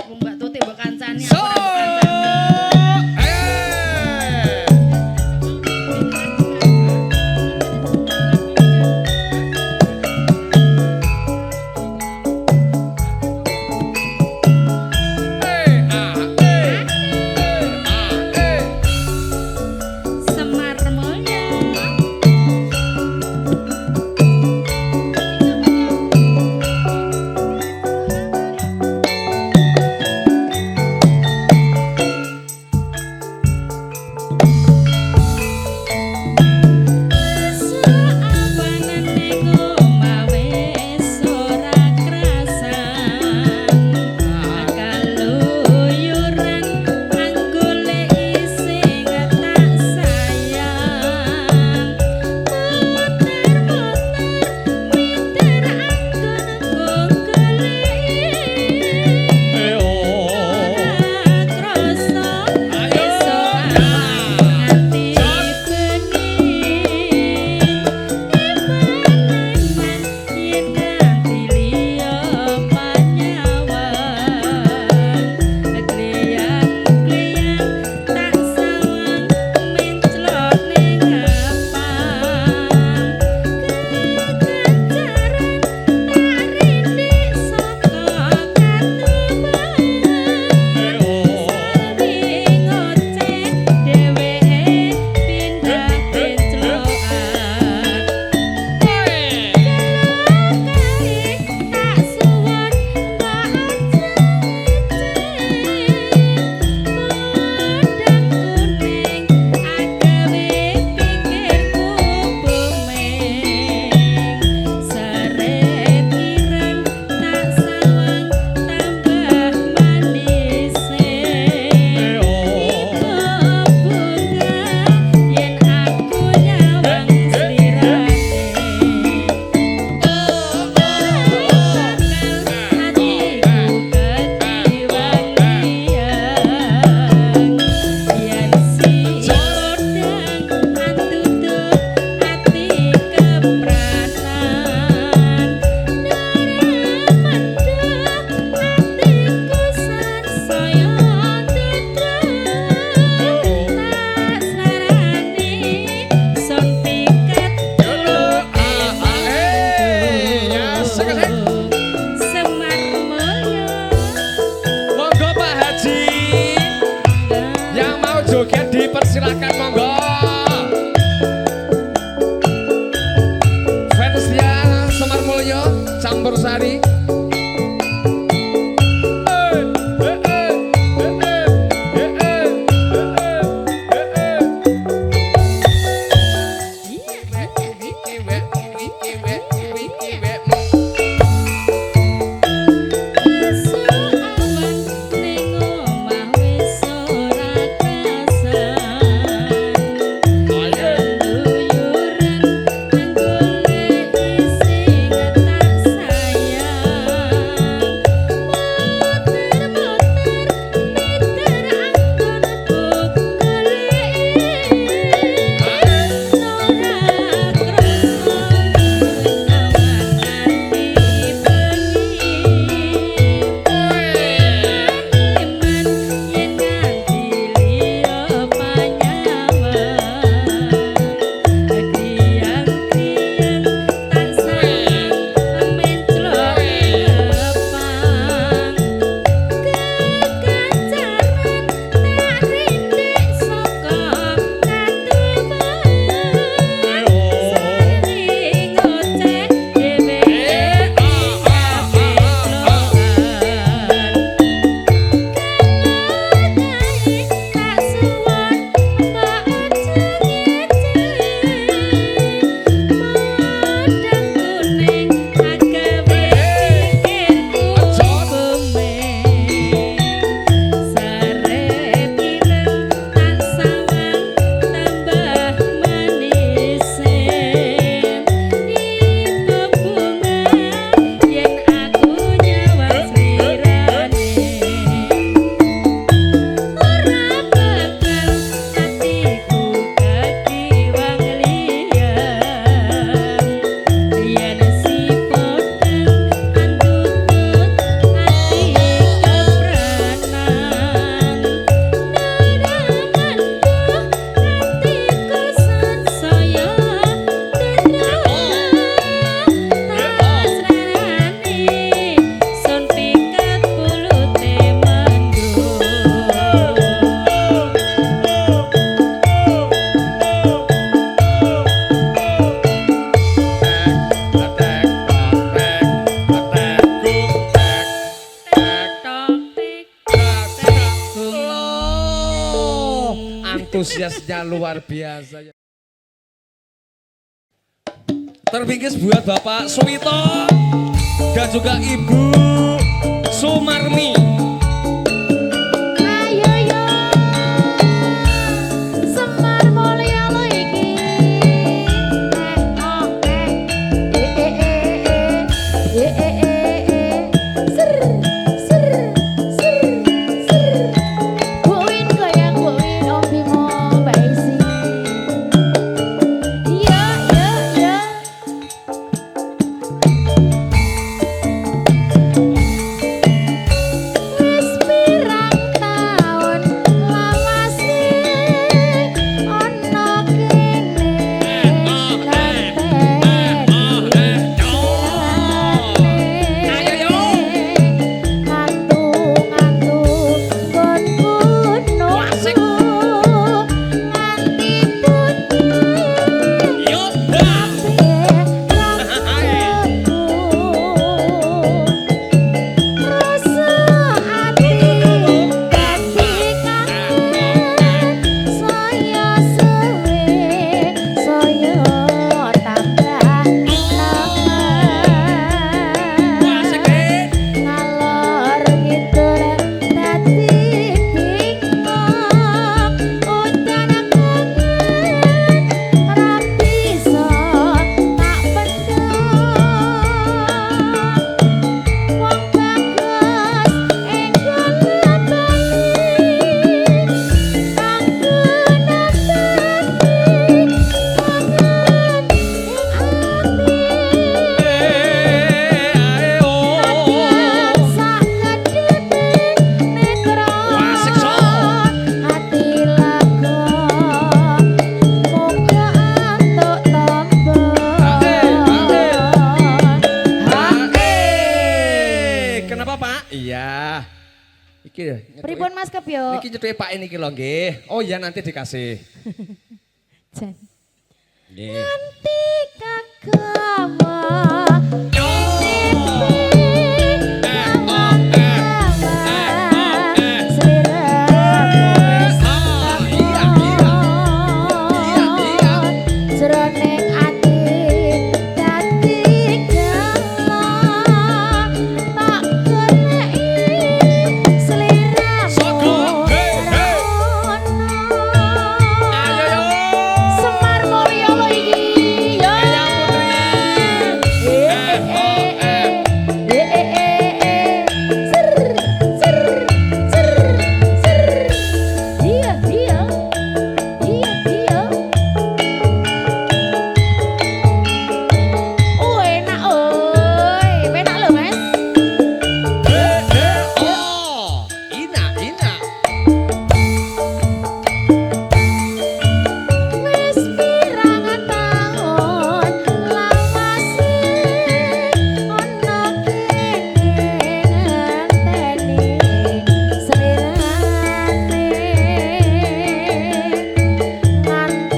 Wong Mbak Tuti mbok kancani So. aku ora mbok kancani. Eh. Eh, ah, eh. Eh, ah, eh. Semar Mulya. Antusiasnya luar biasa. Terbingkis buat Bapak Suwito dan juga Ibu Sumarmi. Ayo yo, Semar Mulyo lo iki. Eh oh eh eh eh eh eh eh eh eh ser ser ser ser. Bu Win goyang, Bu Win, Om Bimo, Mbak Esi. Iya iya iya. Wis pirang taun lawase ana kene Ayo yo. Ngantu-ngantu nggonku Asik. nunggu nganti putih Yo, dah. rambutku. Rasa ati dadi kangen, saya suwe saya tambah nemen. Asik, eh. Ngalor ngidul dadi bingung, udan kangen ra bisa tak pendem. Wong bagus enggal bali kanggo nambani kangen ing ati. Eh, ayo. Nadyan sakedhiping netra, Asik, so. ati lega muga antuk tampa. Eh, kenapa Pak? Iya. Iki ya. Pripun Mas Kebyo? Niki nyethuke Pak niki lho nggih. Oh iya, nanti dikasih. Jan. Nggih. Nganti kagawa Yo. mimpi gawa sliramu wis Ah, iya, iya. Iya, iya. Jroning ati dadi gelo, tak goleki sliramu Soko, hey, hey. ono. Ayo yo. Semar Mulyo lo iki yo. Eyang Putri. Eh eh eh eh eh eh eh ser ser ser ser. Iya iya iya iya. Oh enak oi, enak lho Mas. Eh, eh, oh. Ina, ina. Wis pirang taun lawase ana kene ngenteni slirane,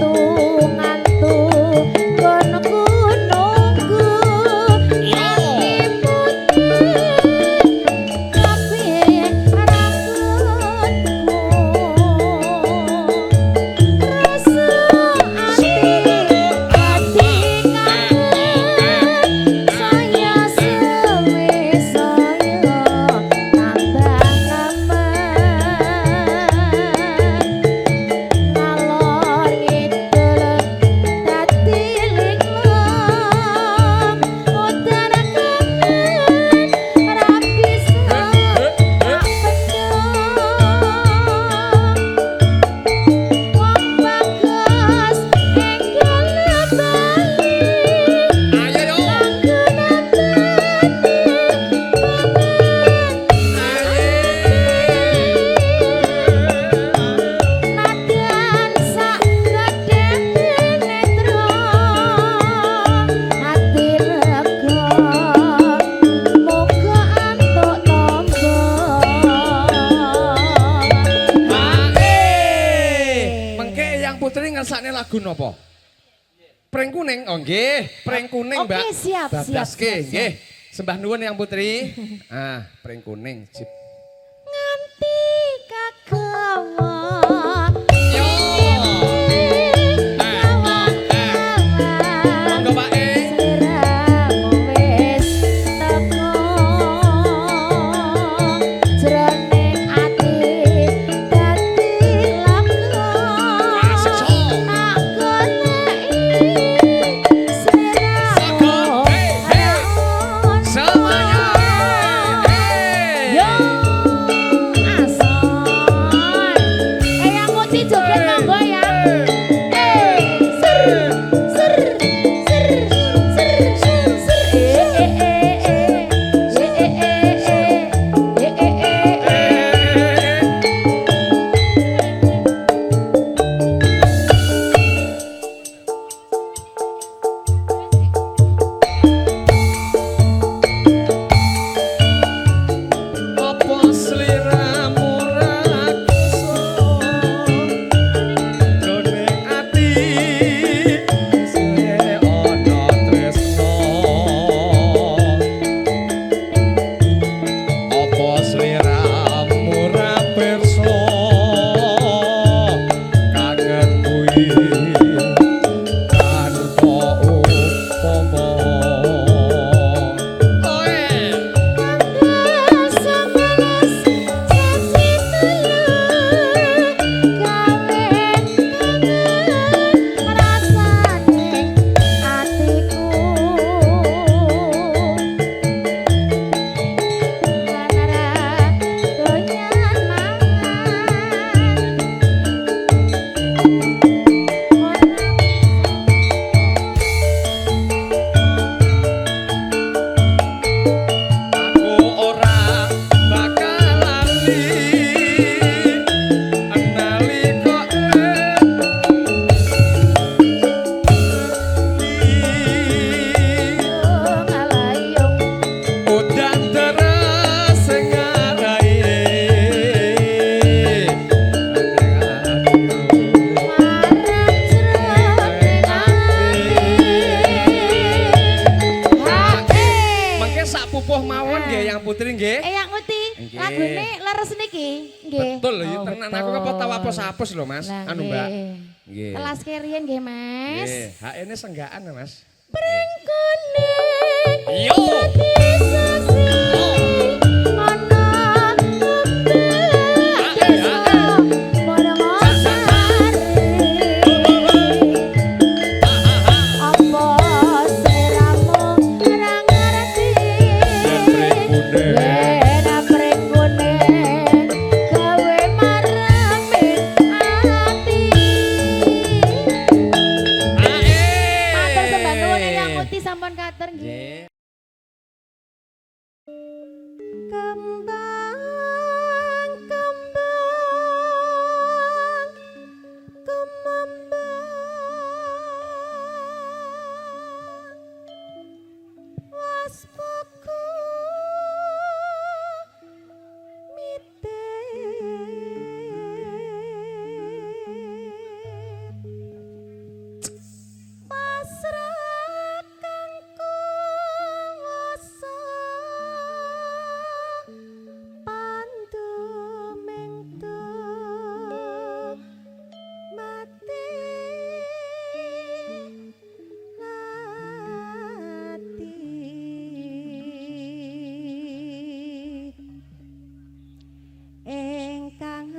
ngantu-ngantu nggonku nunggu nganti putih kabeh rambutku. Rasa ati dadi kangen, saya suwe saya tambah nemen. Ngalor ngidul dadi linglung, udan kangen ra bisa tak pendem. Wong bagus enggal bali Ayo yo. kanggo nambani kangen. Nadyan sakedhiping netra, ati lega muga antuk tampa. Eh, mengke Eyang Putri ngersakne lagu napa? Pring kuning, oh nggih, pring kuning, Oke, Mbak. siap, siap, Bablaske, siap, siap. nggih. Sembah nuwun Eyang Putri. Ah, pring kuning, sip. Nganti kagawa Yo. Nggih. Lagune leres niki, nggih. Betul lho, ya Oh, tenan aku apa tau apus-apus lho, Mas. Lah, Anu, Mbak. nggih. Nggih. Telas keriyen nggih, Mas. Nggih, HE-ne senggakan ya, Mas. Pring kuning. Yo. Dadi sasi ana kebak desa Marmasari. Apa sliramu ora ngerti? Yen pring kuning. Yen pring kuning gawe mareming ati. Matur sembah nuwun Eyang Uti sampun katur nggih. Nggih. Kembang kembang kemembang waspaku mitir pasrah kang kuwasa panduming mati lati ingkang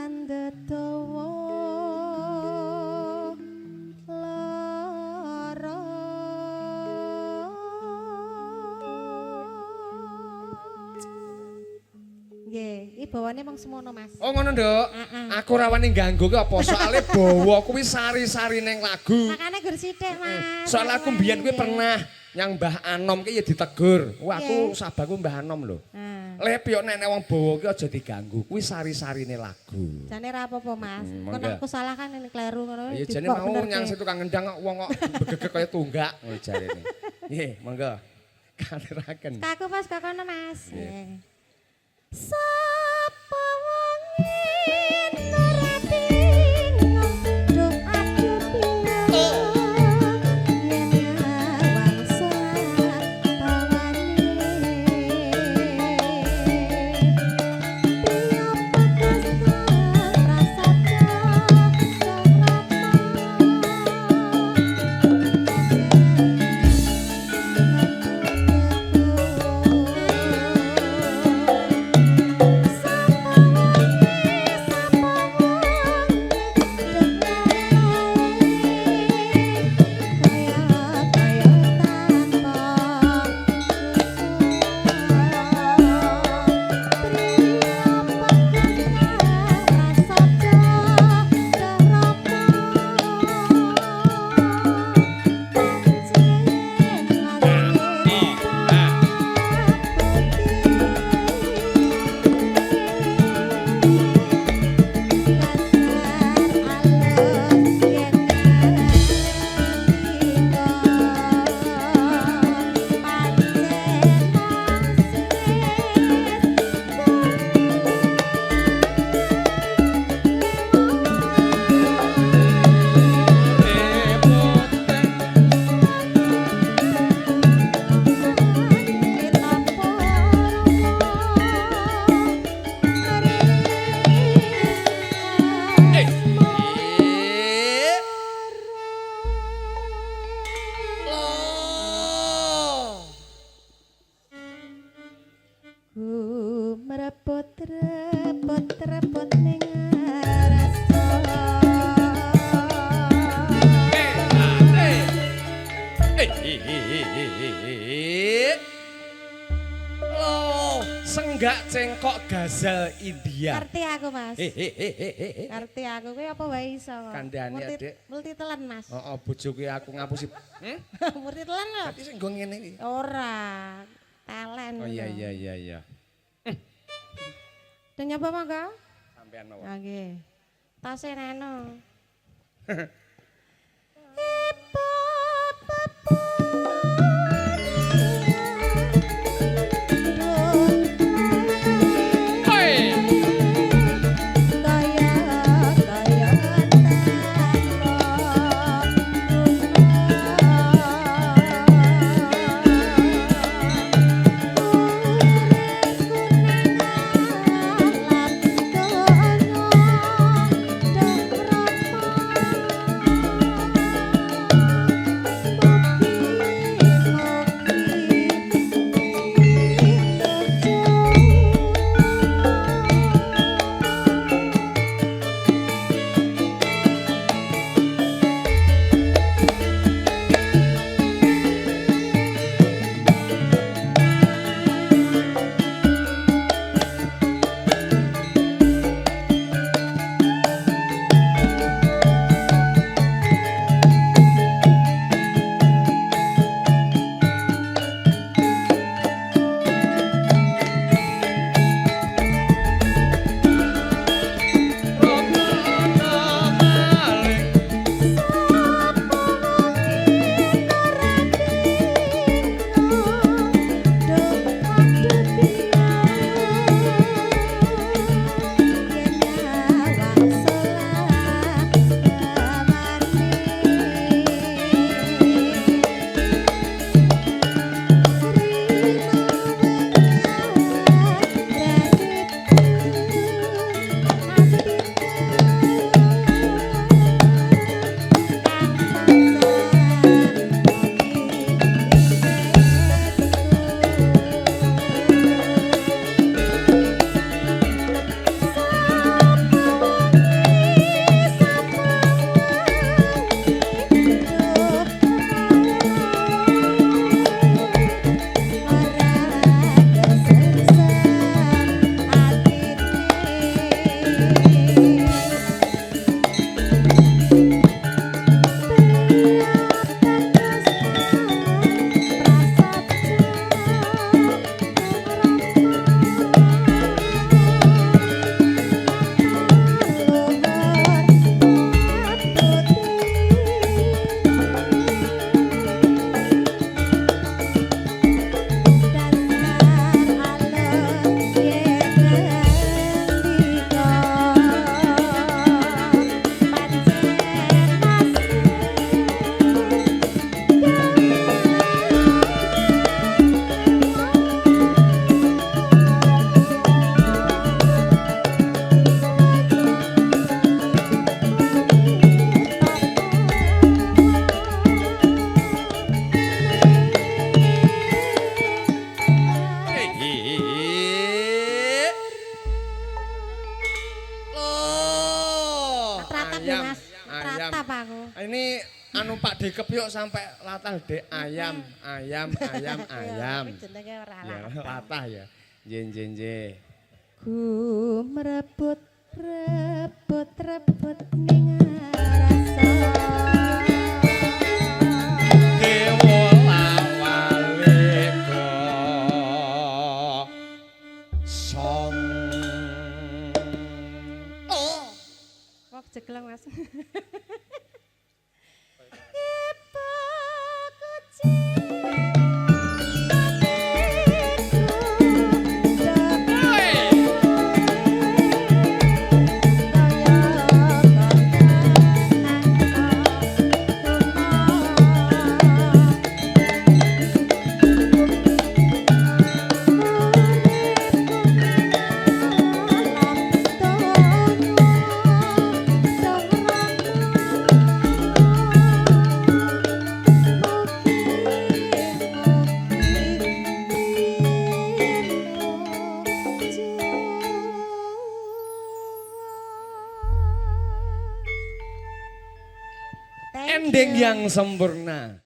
andhetawa lara. Nggih, iki bawane mung semono, Mas. Oh ngono, Nduk. Heeh. Aku ora wani ganggu ki apa soalé bawa kuwi sari-sari ning lagu. Makane gur sithik, Mas. Soale aku mbiyen kuwi pernah nyang Mbah Anom ki ya ditegur. Wah, aku Nggih. sahabatku Mbah Anom lho. Nah, Lep yo nek nek wong bawa ki aja diganggu, kuwi sari-sarine lagu. jane ra apa-apa, Mas. Hmm, Kon monggo. aku salah kan ini kleru ngono. Ya jane dibok mau bener nyang ke. situ kang ngendang kok wong kok begegeg kaya tunggak ngono jarene. Nggih, monggo. Katuraken. Kaku Mas, kakono Mas. Nggih. Nggih. Sapa wonge ora bingung, duh aduh bingung. Yen awang salat bawane. Piye bagas prasaja Loh. Repot repot ning rasa. Eh, eh, eh, eh, eh, eh. Loh, senggak cengkok gazel India. Ngerti aku, Mas. Eh, eh, eh, eh, eh, eh. Ngerti aku kuwi apa wae iso. Kandhane, Adik. Multi telan, Mas. Oh, oh bojoku aku ngapusi. Hmm? Multi telan lho. Berarti sing nggo ngene iki. Ora. Telen. Oh iya iya iya iya. Dan nyoba monggo? Sampean mawon. Nggih. Tase reno. Hei. Kaya kaya tanpa rusna. Ayam, Mas. ayam. Tratap aku. Ini anu Pak Dekep yuk sampai latah dek ayam, ayam, ayam, ayam. Ya, jenenge ora Ya, latah. latah ya. Nggih, nggih, nggih. Gumrebut rebut rebut ning rasa. Dewa walika song. Oh. Kok jeglong, Mas. Kepo kucing atiku. Hei. Kaya Ending yang sempurna.